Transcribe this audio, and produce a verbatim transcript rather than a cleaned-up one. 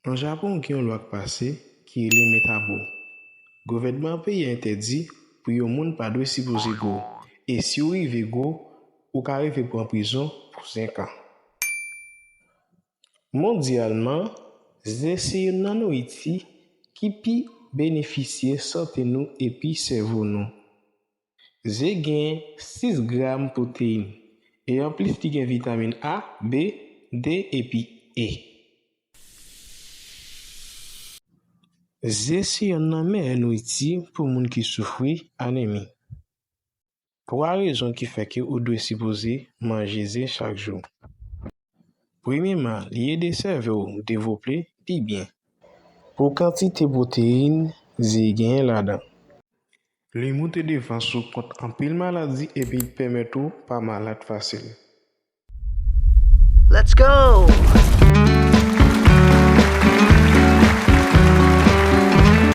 An Japon gen yon lwa k pase ki rele Metabo. Gouvènman peyi a entèdi pou yon moun pa dwe sipoze gwo, e si w rive gwo, ou ka rive pran prizon pou senk an. Mondyalman, ze se youn nan nouriti ki pi benefisye sante nou epi sèvo nou. Ze gen sis gram pwoteyin, e anplis li gen vitamin A, B, D epi E. Ze se youn nan meyè nouriti pou moun ki soufri anemi. Twa rezon ki fè ke ou dwe sipoze manje ze chak jou. Premyeman, li ede sèvo w devlope pi byen. Pou kantite pwoteyin ze genyen ladan. Li moute defans ou kont anpil maladi epi pèmèt ou pa malad fasil. Let's go!